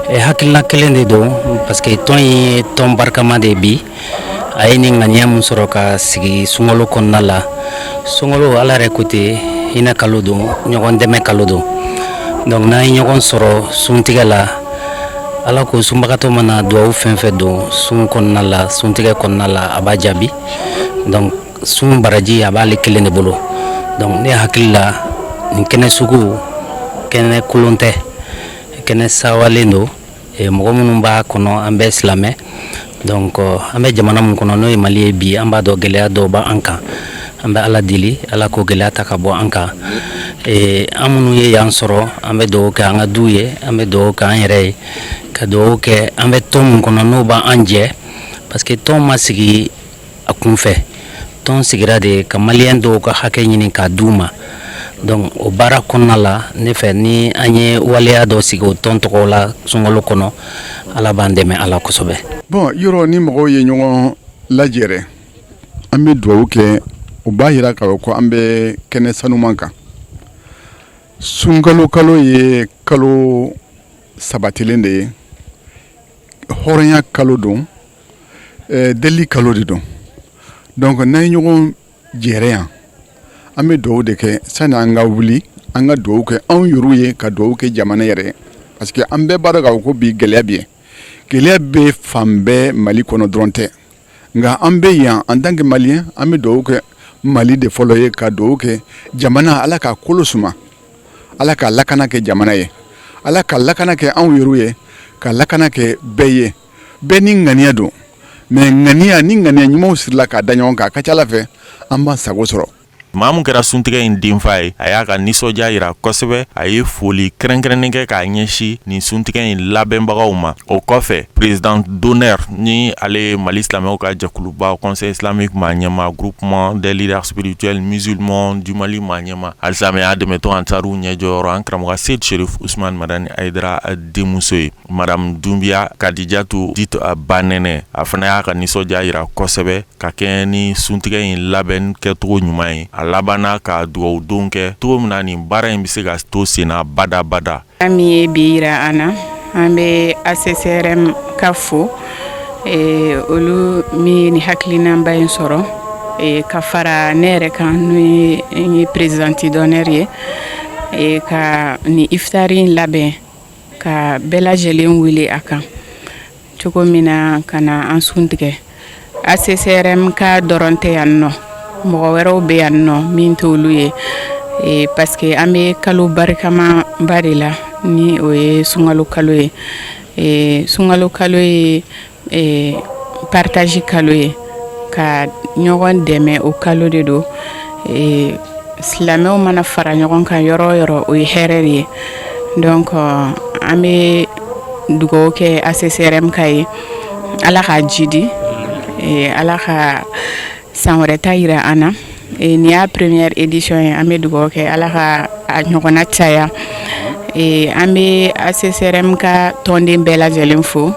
Hakilina kelen de don, parce que tɔn in ye tɔn barikama de bi. A ye nin ŋaniya min sɔrɔ ka sigi sunkalo kɔnɔna la, sunkalo, Ala yɛrɛ ko ten, hinɛ kalo don, ɲɔgɔn dɛmɛ kalo don. Donc n'an ye ɲɔgɔn sɔrɔ suntigɛ la, Ala ko sunbagatɔ mana duwawu fɛn fɛn don sun kɔnɔna la, suntigɛ kɔnɔna la, a b'a jaabi. Donc sun baraji a b'ale kelen de bolo. Donc ne hakili la, nin kɛnɛ sugu kɛnɛ kolon tɛ, kɛnɛ sawalen don. Mɔgɔ minnu b'a kɔnɔ, an bɛɛ silamɛ. Donc an bɛ jamana min kɔnɔ, n'o ye Mali ye bi, an b'a dɔn gɛlɛya dɔw b'an kan. An bɛ Ala deli, Ala k'o gɛlɛya ta ka bɔ an kan. An minnu ye yan sɔrɔ, an bɛ dugawu kɛ an ka du ye, an bɛ dugawu kɛ an yɛrɛ ye, ka dugawu kɛ an bɛ tɔn min kɔnɔ, n'o b'an jɛ, parce que tɔn ma sigi a kun fɛ. Tɔn sigira de ka maliyɛn dɔw ka hakɛ ɲini k'a d'u ma. Donc o baara kɔnɔna la, ne fɛ, ni an ye waleya dɔ sigi o tɔn tɔgɔ la sunkalo kɔnɔ, Ala b'an dɛmɛ ala kosɛbɛ. Bon, yɔrɔ ni mɔgɔw ye ɲɔgɔn lajɛrɛ, an bɛ dugawu kɛ. O b'a jira k'a fɔ ko an bɛ kɛnɛ sanuman kan. Sunkalo kalo ye kalo sabatilen de ye, hɔrɔnya kalo don, deli kalo de don. Donc n'an ye ɲɔgɔn jɛrɛ yan, an bɛ dugawu de kɛ sani an ka wuli, an ka dugawu kɛ anw yɛrɛw ye, ka dugawu kɛ jamana yɛrɛ ye, parce que an bɛɛ b'a dɔn k'a fɔ ko bi gɛlɛya bɛ yen. Gɛlɛya bɛ fan bɛɛ, Mali kɔnɔ dɔrɔn tɛ, nka an bɛ yan en tant que malien, an bɛ dugawu kɛ Mali de fɔlɔ ye, ka dugawu kɛ jamana, Ala k'a kolo suma, Ala ka lakana kɛ jamana ye, Ala ka lakana kɛ anw yɛrɛw ye, ka lakana kɛ bɛɛ ye. Bɛɛ ni ŋaniya don, mais ŋaniya ni ŋaniya ɲumanw sirila k'a da ɲɔgɔn kan, a ka ca Ala fɛ an b'an sago sɔrɔ. Maa min kɛra suntigɛ in denfa ye, a y'a ka nisɔndiya jira kosɛbɛ. A ye foli kɛrɛnkɛrɛnnen kɛ k'a ɲɛsin nin suntigɛ in labɛnbagaw ma. O kɔfɛ, président d'honneur, ni ale ye Mali silamɛw ka jɛkuluba Conseil islamique maa ɲɛmaa, Groupement des leaders spirituels musulmans du Mali maa ɲɛmaa, alisilamɛya dɛmɛtɔn Ansaru ɲɛjɔyɔrɔ, an karamɔgɔ Seyid Sherif Usman Madani Hayidara denmuso ye, Madame Dunbiya Kadijatu dite Banɛnɛ, a fana y'a ka nisɔndiya jira kosɛbɛ ka kɛɲɛ ni suntigɛ in labɛn kɛcogo ɲuman ye. A labanna ka dugawudon kɛ cogo min na nin baara in bɛ se ka to senna badabada. Min ye bi yira an na, an bɛ ACCRMK fo, olu min ni hakilinaba in sɔrɔ ka fara ne yɛrɛ kan, n'o ye présidente d'honneur ye, ka nin ifitari in labɛn ka bɛɛ lajɛlen wele a kan cogo min na ka na an sun tigɛ. ACCRMK dɔrɔn tɛ yan nɔ, mɔgɔ wɛrɛw bɛ yan nɔ min t'olu ye, parce que an bɛ kalo barikamaba de la, ni o ye sunkalo kalo ye. Sunkalo kalo ye partage kalo ye, ka ɲɔgɔn dɛmɛ, o kalo de don. Silamɛw mana fara ɲɔgɔn kan yɔrɔ o yɔrɔ, o ye hɛrɛ de ye. Donc an bɛ dugawu kɛ ACCRMK ye, Ala k'a jidi, Ala ka san wɛrɛ ta yira an na. Nin y'a première édition ye, an bɛ dugawu kɛ Ala ka a ɲɔgɔnna caya. An bɛ ACCRMK tɔnden bɛɛ lajɛlen fo,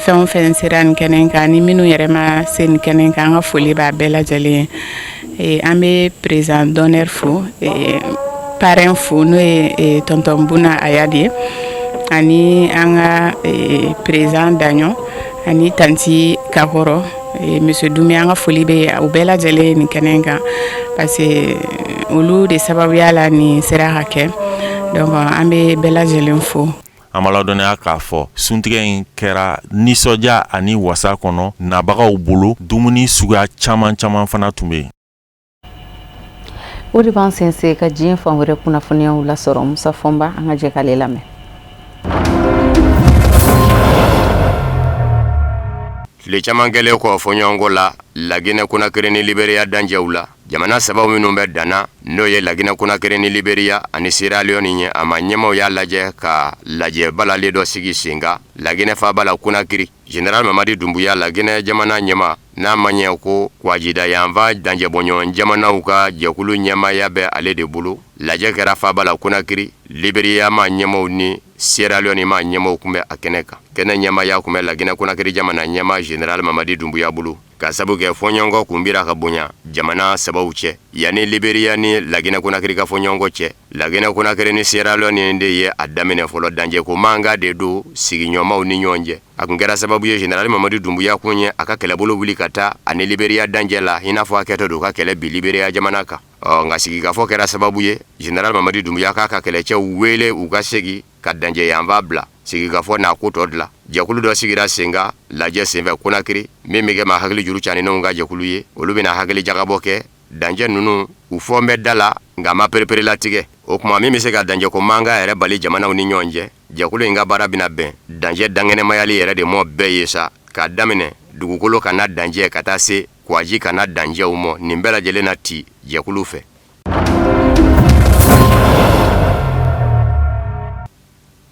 fɛn o fɛn sera nin kɛnɛ kan, ni minnu yɛrɛ ma se nin kɛnɛ kan, an ka foli b'a bɛɛ lajɛlen ye. An bɛ président d'honneur fo, parrain fo, n'o ye tonton Buna Ayadi ye, ani an ka président Daɲɔ ani tantie Kakɔrɔ, monsieur Dumi. An ka foli bɛ u bɛɛ lajɛlen nin kɛnɛ kan, parce que olu de sababuya la nin sera ka kɛ. Donc an bɛ bɛɛ lajɛlen fo. An b'a ladɔnniya k'a fɔ suntigɛ in kɛra nisɔndiya ani wasa kɔnɔ nabagaw bolo. Dumuni suguya caman caman fana tun bɛ yen. O de b'an sense ka diɲɛ fan wɛrɛ kunnafoniyaw lasɔrɔ. Musa Fɔnba, an ka jɛ k'ale lamɛn. Tile caman kɛlen kɔ fɔɲɔgɔnkɔ la Laginɛ Konakiri ni Liberiya dancɛw la, jamana saba minnu bɛ danna, n'o ye Laginɛ Konakiri ni Liberiya ani Sierra Leone ye, a maa ɲɛmaaw y'a lajɛ ka lajɛ balalen dɔ sigi sen kan Laginɛ faaba la Konakiri. Général Mamadi Doumbouya, Laginɛ jamana ɲɛmaa, n'a ma ɲɛ ko kwajida yanfan dancɛbɔɲɔgɔn jamanaw ka jɛkulu ɲɛmaaya bɛ ale de bolo, lajɛ kɛra faaba la Konakiri. Liberiya maa ɲɛmaaw ni Sierra Leone maa ɲɛmaaw tun bɛ a kɛnɛ kan. Kɛnɛ ɲɛmaaya tun bɛ Laginɛ Konakiri jamana ɲɛmaa Général Mamadi Doumbouya bolo, ka sabu kɛ fɔɲɔgɔnkɔ kun bira ka bonya jamana sabaw cɛ. Yanni Liberiya ni Laginɛ Konakiri ka fɔɲɔgɔnkɔ cɛ, Laginɛ Konakiri ni Sierra Leone de ye a daminɛ fɔlɔ. Dancɛko mankan de don sigiɲɔgɔnmaw ni ɲɔgɔn cɛ. A kun kɛra sababu ye Général Mamadi Doumbouya kun ye a ka kɛlɛbolo wuli ka taa ani Liberiya dancɛ la, i n'a fɔ a kɛtɔ don ka kɛlɛ bin Liberiya jamana kan. Ɔ nka sigikafɔ kɛra sababu ye Général Mamadi Doumbouya k'a ka kɛlɛcɛw wele u ka segin ka dancɛ yanfan bila sigikafɔ n'a ko tɔ dilan. Jɛkulu dɔ sigira sen kan lajɛ senfɛ Konakiri, min bɛ kɛ maa hakili juru caninenw ka jɛkulu ye. Olu bɛna hakili jagabɔ kɛ dancɛ ninnu u fɔ bɛ da la, nka ma pereperelatigɛ. O tuma min bɛ se ka dancɛko mankan yɛrɛ bali jamanaw ni ɲɔgɔn cɛ, jɛkulu in ka baara bɛna bɛn dancɛ dankɛnɛmayali yɛrɛ de mɔ bɛɛ ye sa, k'a daminɛ dugukolo kana dancɛ ka taa se kwaji kana dancɛw mɔ. Nin bɛɛ lajɛlen na ti jɛkulu fɛ.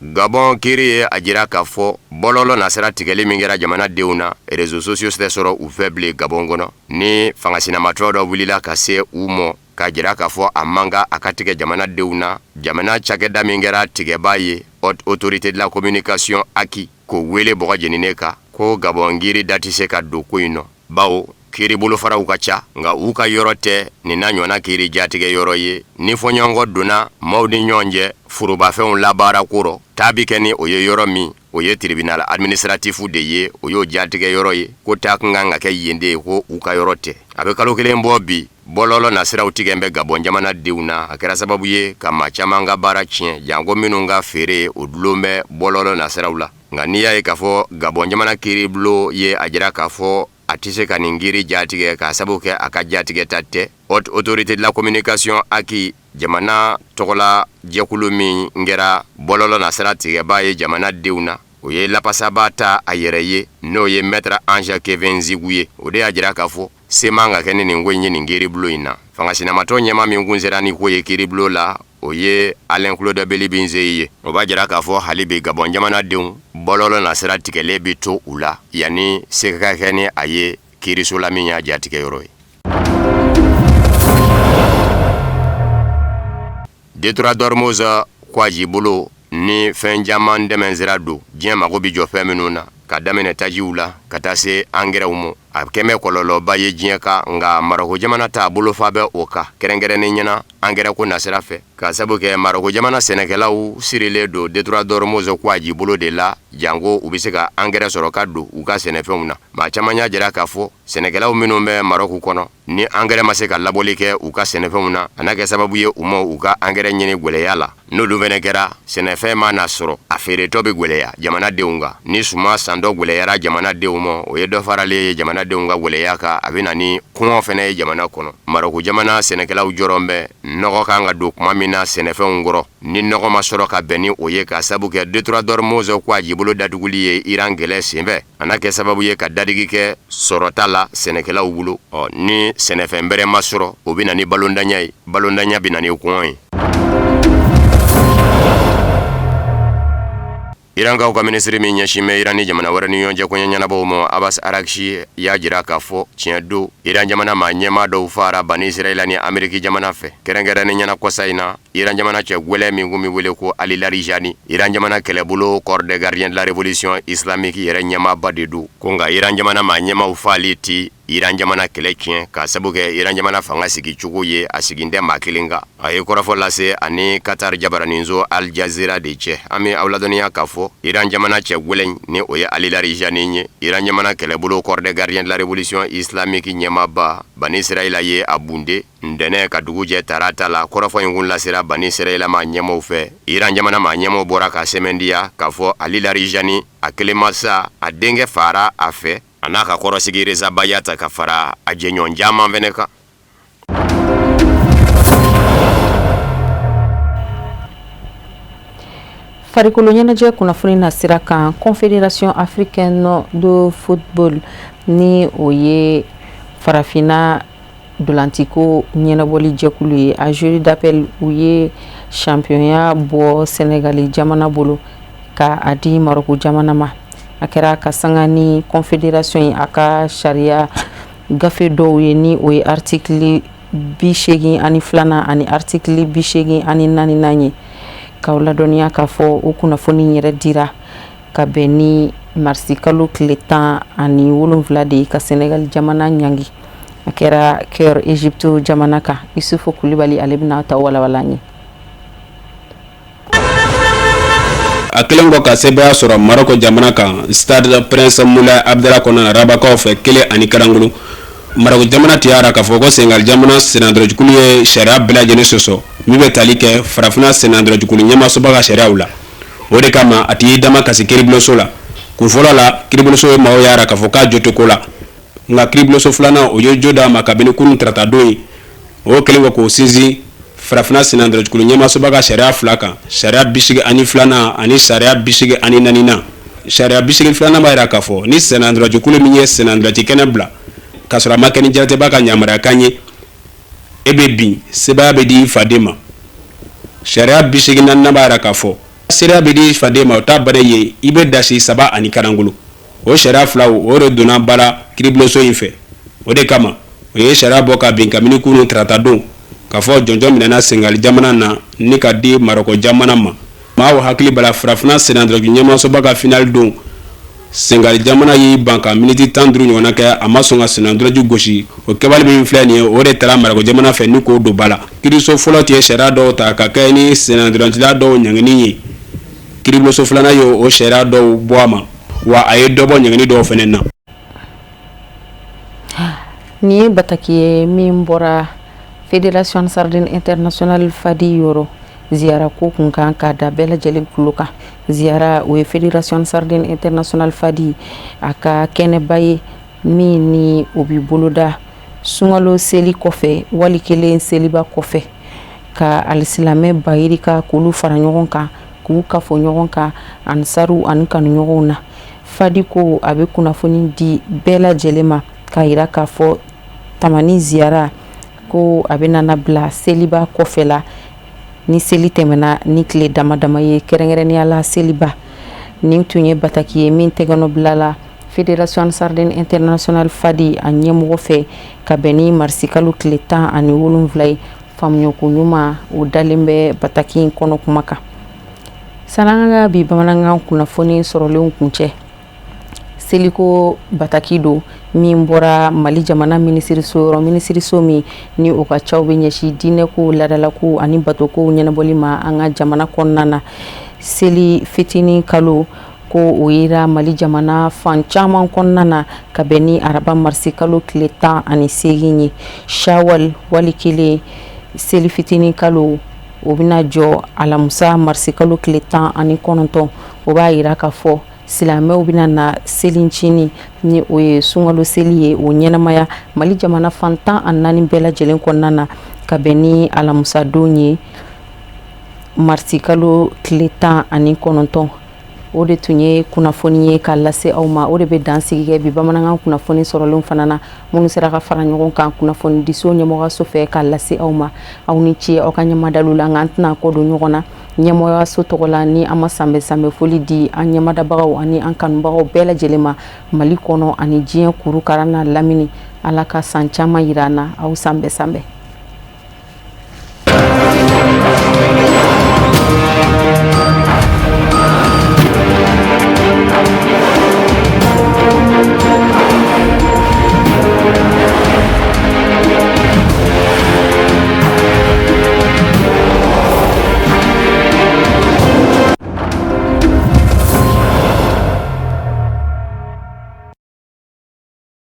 Gabon kiri ye a jira k'a fɔ bɔlɔlɔ nasira tigɛli min kɛra jamanadenw na, réseaux sociaux tɛ sɔrɔ u fɛ bilen Gabon kɔnɔ, ni fangasinamatɔ dɔ wulila ka se u mɔ k'a jira k'a fɔ a man kan a ka tigɛ jamanadenw na. Jamana cakɛda min kɛra tigɛbaa ye, Haute Autorité de la Communication HAC, k'o wele bɔgɔ jeninen kan ko Gabon kiri da tɛ se ka don ko in nɔ, bawo kiri bolofaraw ka ca, nka u ka yɔrɔ tɛ nin n'a ɲɔgɔnna kiri jatigɛ yɔrɔ ye. Ni fɔɲɔgɔnkɔ donna maaw ni ɲɔgɔn cɛ forobafɛnw labaara ko rɔ, taa bi kɛ ni o ye yɔrɔ min. o ye tribunal administratif de ye, o y'o jatigɛ yɔrɔ ye, ko taa kun kan ka kɛ yen de ye, ko u ka yɔrɔ tɛ. A bɛ kalo kelen bɔ bi, bɔlɔlɔ nasiraw tigɛ bɛ Gabɔn jamana denw na. A kɛra sababu ye ka maa caman ka baara tiɲɛ, janko minnu ka feere o dulon bɛ bɔlɔlɔ nasiraw la. Nka n'i y'a ye k'a fɔ Gabɔn jamana kiiribulon ye a jira k'a fɔ a tɛ se ka nin kiiri jatigɛ k'a sababu kɛ a ka jatigɛ ta tɛ, Haute Autorité de la Communication HAC, jamana tɔgɔla jɛkulu min kɛra bɔlɔlɔ nasira tigɛbaa ye jamana denw na, o ye lapasaba ta a yɛrɛ ye, n'o ye Maître Ange Kevin Nzigu ye. O de y'a jira k'a fɔ se man ka kɛ ni nin ko in ye nin kiiribulon in na. Fanga sinamatɔ ɲɛmaa min kun sera ni ko ye kiiribulon la, o ye Alain Claude Bilibi Nzeyi ye. O b'a jira k'a fɔ hali bi Gabɔn jamanadenw, bɔlɔlɔ nasira tigɛlen bɛ to u la yanni se ka kɛ ni a ye kiiriso la min y'a jatigɛ yɔrɔ ye. Détroit d'Ormuz kwajibolo ni fɛn caman dɛmɛ sira don, diɲɛ mago bɛ jɔ fɛn minnu na, ka daminɛ tajiw la ka taa se angɛrɛw ma, a kɛmɛ kɔlɔlɔba ye diɲɛ kan. Nka Marɔku jamana ta bolofa bɛ o kan, kɛrɛnkɛrɛnnen ɲɛna angɛrɛ ko nasira fɛ, ka sabu kɛ Marɔku jamana sɛnɛkɛlaw sirilen don Détroit d'Ormuz kwajibolo de la, janko u bɛ se ka angɛrɛ sɔrɔ ka don u ka sɛnɛfɛnw na. Maa caman y'a jira k'a fɔ sɛnɛkɛlaw minnu bɛ Marɔku kɔnɔ, ni angɛrɛ ma se ka labɔli kɛ u ka sɛnɛfɛnw na, a n'a kɛ sababu ye u ma u ka angɛrɛ ɲini gwɛlɛya la. N'olu fɛnɛ kɛra, sɛnɛfɛn ma na sɔrɔ, a feeretɔ bɛ gwɛlɛya jamanadenw kan. Ni suman santɔ gwɛlɛyara jamanadenw ma, o ye dɔ faralen ye jamanadenw ka gwɛlɛya kan, a bɛ na ni kɔngɔ fɛnɛ ye jamana kɔnɔ. Marɔku jamana sɛnɛkɛlaw jɔrɔ bɛ nɔgɔ kan ka don tuma min na sɛnɛfɛnw kɔrɔ, ni nɔgɔ ma sɔrɔ ka bɛn ni o ye, ka sabu kɛ Détroit d'Ormuz kwajibolo datuguli ye Iran kɛlɛ senfɛ, a n'a kɛ sababu ye ka dadigi kɛ sɔrɔta la sɛnɛkɛlaw bolo. Ɔ ni sɛnɛfɛn bɛrɛ ma sɔrɔ, o bɛ na ni balontanya ye, balontanya bɛ na ni kɔngɔ ye. Irankaw ka minisiri min ɲɛsin bɛ Iran ni jamana wɛrɛ ni ɲɔgɔn cɛ koɲɛ ɲɛnabɔw ma, Abbas Araghchi, y'a jira k'a fɔ tiɲɛ don, Iran jamana maa ɲɛmaa dɔw faara Bani Israɛla ni Ameriki jamana fɛ, kɛrɛnkɛrɛnnen ɲɛna kɔsa in na. Iran jamana cɛ gwɛlɛn min kun bɛ wele ko Ali Larijani, Iran jamana kɛlɛbolo Corps des gardiens de la révolution islamique yɛrɛ ɲɛmaaba de don. Ko nka Iran jamana maa ɲɛmaaw faali ti Iran jamana kɛlɛ tiɲɛ, k'a sabu kɛ Iran jamana fanga sigi cogo ye, a sigin tɛ maa kelen kan. A ye kɔrɔfɔ lase ani Qatar jabaraninso Al Jazeera de cɛ. An bɛ aw ladɔnniya k'a fɔ Iran jamana cɛ gwɛlɛn, ni o ye Ali Larijani ye, Iran jamana kɛlɛbolo Corps des gardiens de la révolution islamique ɲɛmaaba, Bani Israɛla ye a bunde ntɛnɛn ka dugu jɛ tarata la. Kɔrɔfɔ in kun lasera Bani Israɛla maa ɲɛmaaw fɛ. Iran jamana maa ɲɛmaaw bɔra ka sɛmɛndiya k'a fɔ Ali Larijani a kelen ma sa, a denkɛ faara a fɛ, a n'a ka kɔrɔsigi Reza Bayat, ka fara a jɛɲɔgɔn caman fɛnɛ kan. Farikolo ɲɛnajɛ kunnafoni na sira kan, Confédération africaine de football, ni o ye farafinna dolantiko ɲɛnabɔli jɛkulu ye, a jury d'appel, u ye championnya bɔ Senegali jamana bolo ka a di Marɔku jamana ma. A kɛra ka sanga ni confédération ye a ka sariya gafe dɔw ye, ni o ye article 82nan ani article 84nan ye. K'aw ladɔnniya k'a fɔ o kunnafoni yɛrɛ dira ka bɛn ni marisi kalo tile 17 de ye ka Senegali jamana ɲangi. A kɛra Caire, Egypte jamana kan. Isufu Kulibali, ale bɛna ta walawala ye. A kɛlen kɔ ka sebaaya sɔrɔ Marɔku jamana kan stade Prince Moulay Abdallah kɔnɔna na Rabakaw fɛ 1-0, Marɔku jamana tun y'a jira k'a fɔ ko Senegal jamana sennantolajukulu ye sariya bɛɛ lajɛlen sɔsɔ min bɛ tali kɛ farafinna sennantolajukulu ɲɛmaasoba ka sariyaw la. O de kama a tun y'i damakasi kiiribulonso la. Kun fɔlɔ la, kiiribulonso ye maaw y'a jira k'a fɔ k'a jo tɛ ko la. Nka kiiribulonso filanan, o ye jo d'a ma kabini kunun taratadon ye. O kɛlen kɔ k'o sinsin farafinna sennantolajukulu ɲɛmaasoba ka sariya fila kan, sariya 82nan ani sariya 84nan. Sariya 82nan b'a jira k'a fɔ ni sennantolajukulu min ye sennantolaci kɛnɛ bila k'a sɔrɔ a ma kɛ ni jaratɛba ka yamaruyakan ye, e bɛ bin, sebaaya bɛ di i faden ma. Sariya 84nan b'a jira k'a fɔ sebaaya bɛ di i faden ma, o t'a bannen ye, i bɛ dasi 3 karankolon. O sariya filaw, o de donna ba la kiiribulonso in fɛ. O de kama o ye sariya bɔ ka bin kabini kunun taratadon k'a fɔ jɔnjɔn minɛna Senegali jamana na ni ka di Marɔkɔ jamana ma. Maaw hakili b'a la, farafinna sennantolaci ɲɛmaasoba ka finali don, Senegali jamana y'i ban ka miniti 15 ɲɔgɔnna kɛ, a ma sɔn ka sennantolaci gosi. O kɛwale min filɛ nin ye, o de taara Marɔkɔ jamana fɛ ni k'o don ba la. Kiiriso fɔlɔ tun ye sariya dɔw ta ka kɛ ni sennantolacila dɔw ɲangini ye. Kiiribulonso filanan ye o sariya dɔw bɔ a ma, wa a ye dɔ bɔ ɲangini dɔw fana na. Nin ye bataki ye min bɔra Fédération Ansardine Internationale Fadi yɔrɔ ziyara ko kun kan ka da bɛɛ lajɛlen tulo kan. Ziyara, o ye Fédération Ansardine Internationale Fadi a ka kɛnɛba ye min ni o bɛ boloda sunkalo seli kɔfɛ, wali kelen seliba kɔfɛ, ka alisilamɛ bayirika k'olu fara ɲɔgɔn kan, k'u kafo ɲɔgɔn kan ansaru ani kanuɲɔgɔnw na. Fadi ko a bɛ kunnafoni di bɛɛ lajɛlen ma k'a yira k'a fɔ tamani ziyara ko a bɛ nana bila seliba kɔfɛ la, ni seli tɛmɛna ni tile dama dama ye, kɛrɛnkɛrɛnnenya la seliba. Nin tun ye bataki ye min tɛgɛnɔ bilala Fédération Ansardine Internationale Fadi a ɲɛmɔgɔ fɛ ka bɛn ni marisikalo tile 17 ye. Faamuyako ɲuman o dalen bɛ bataki in kɔnɔ kuma kan. San'an ka bi bamanankan kunnafoni sɔrɔlenw kuncɛ, seliko bataki don min bɔra Mali jamana minisiriso yɔrɔ, minisiriso min ni o ka caw bɛ ɲɛsin diinɛko, laadalako ani batokow ɲɛnabɔli ma an ka jamana kɔnɔna na. Seli fitinin kalo ko o yera Mali jamana fan caman kɔnɔna na ka bɛn ni araba marisikalo tile 18 ye. Shawal wali kelen seli fitinin kalo, o bɛna jɔ alamisa marisikalo tile 19. O b'a yira k'a fɔ silamɛw bɛna na selincinin ni o ye sunkalo seli ye, o ɲɛnamaya Mali jamana fan 14 bɛɛ lajɛlen kɔnɔna na ka bɛn ni alamisadon ye marisikalo tile 19. O de tun ye kunnafoni ye ka lase aw ma. O de bɛ dansigi kɛ bi bamanankan kunnafoni sɔrɔlenw fana na, minnu sera ka fara ɲɔgɔn kan kunnafonidiso ɲɛmɔgɔyaso fɛ ka lase aw ma. Aw ni ce aw ka ɲɛmadalu la, nka an tɛna kɔ don ɲɔgɔn na ɲɛmɔgɔyaso tɔgɔ la ni an ma sanbɛ sanbɛ foli di an ɲɛmadabagaw ani an kanubagaw bɛɛ lajɛlen ma Mali kɔnɔ ani diɲɛ kurukara n'a lamini. Ala ka san caman yira an na. Aw sanbɛ sanbɛ.